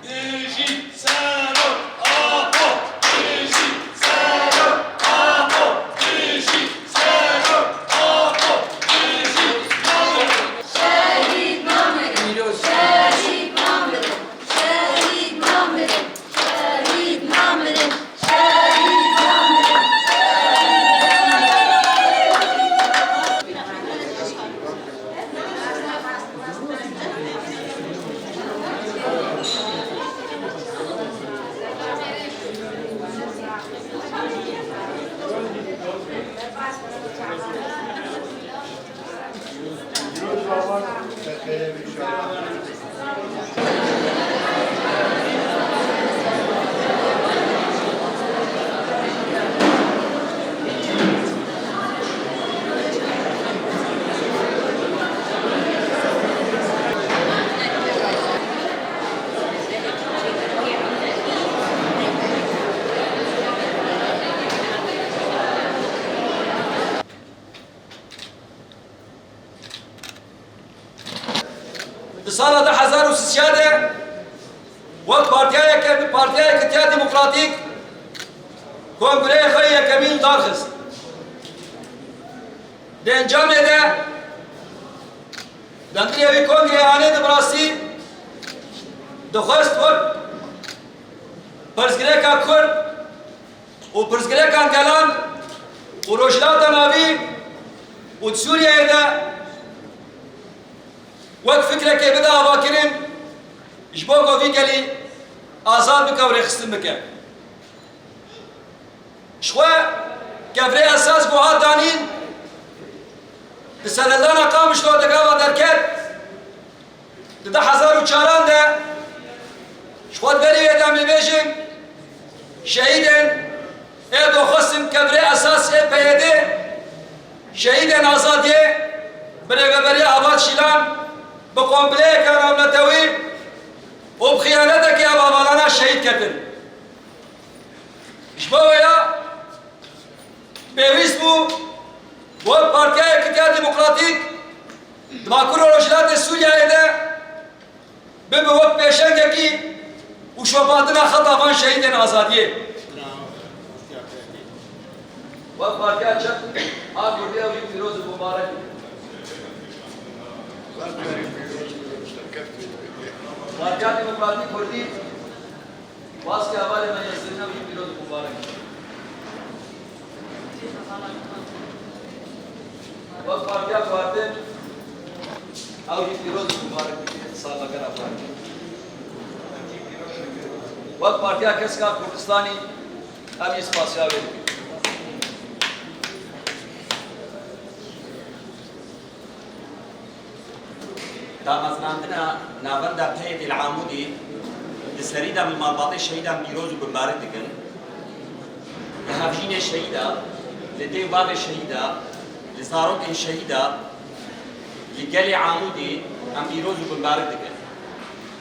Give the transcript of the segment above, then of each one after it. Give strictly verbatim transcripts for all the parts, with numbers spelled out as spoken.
Bijî Serok Apo! Bijî Serok Apo! Bijî Serok Apo! Bijî Şehîd namirin! Şehîd namirin! Şehîd namirin! Şehîd namirin! Şehîd namirin! Di sala du hezar û sêzdeh de wek partiya yeke-, Partiya Yekitiya Demokratîk kongreyê xwe yekemîn darxist. Di encamê de dengirê wî kongreyê anî, di bi rastî dixwest wek pirsgirêka Kurd û pirsgirêkan gelan û Rojhilata Navî û di Sûriyeyê de wek fikrekê bide avakirin, ji bo ku vî gelî azad bike û rêxistin bike. Ji xwe kevirê esas ku hat danîn, di serhildana Qamişlo di gava derket, di du hezar û çaran de ji xwe berî wê de em ê bêjin, şehîdên ê ku xwestin kevirê esas ê P Y D'ê, şehîdên azadiyê, bi rêveberiya Heval Şîlan, bi kompleyeke navnetewî û bi xiyanetekî ev hevalana şehîd ketin. Ji bo wê ya pêwîst bû wek Partiya Yekitiya Demokratîk di Bakur û Rojhilatê Sûriyeyê de bibe wek pêşengekî û şopandina xeta van şehîdên azadiyê. Wek Partiya Çep a Kurdî ew jî pîroz û mubarek. Partiya Demokratîk Kurdî Baskê hevalê me Yesirîn ew jî pîroz û mubarek. Wek Partiya Kuartin ew jî pîroz û mubarek dike salvegera Kuartin. Wek Partiya Keska Kurdistanî ew jî spasiya wê dike. Damezrandina Navenda P Y D'ê li Amûdê di serî de min malbatê şehîdan pîroz û bimbarik dikin. Li hevjînê şehîda, li dê û bavê şehîda, li zarokên şehîda, li gelê Amûdê em pîroz û bimbarik dikin.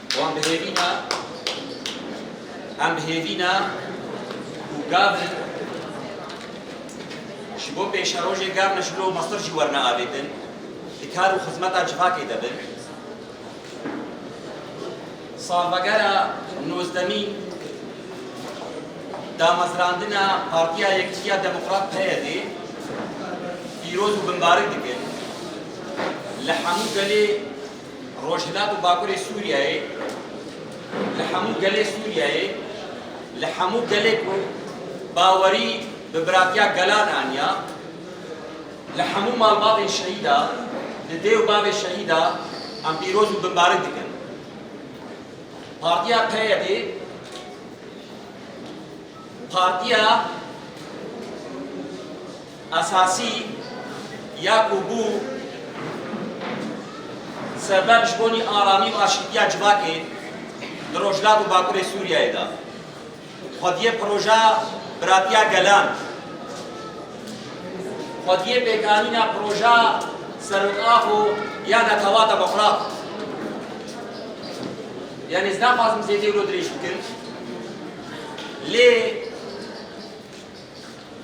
Wan bi hêvî ne, em bi hêvî ne û gavin ji bo pêşerojê gavin ji lo mestir jî werine avêtin, di kar û xizmeta civakê de bin. Salvegera nozdemîn damezrandina Partiya Yekitiya Demokrat P Y D'ê pîroz û bimbarik dikin. Li hemû gelê Rojhilat û Bakurê Sûriyeyê, li hemû gelê Sûriyeyê, li hemû gelê ku bawerî bi biratiya gelan aniya, li hemû malbatên şehîda, li dê û bavê şehîda em pîroz û bimbarik dikin. Partiya P Y D'ê, partiya esasî ya ku bû sebeb ji bonî aramî û aşîtiya civakê di Rojhilat û Bakurê Sûriyeyê de. Xwediyê proja biratiya gelan, xwediyê pêkanîna proja Serok Apo ya Netewa Demokrat. Yanî ez naxwazim zêde wilo dirêj bikim. Lê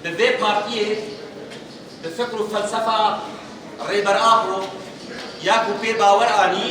bi vê partiyê, bi fikr û felsefa Rêber Apo ya ku pê bawer anî,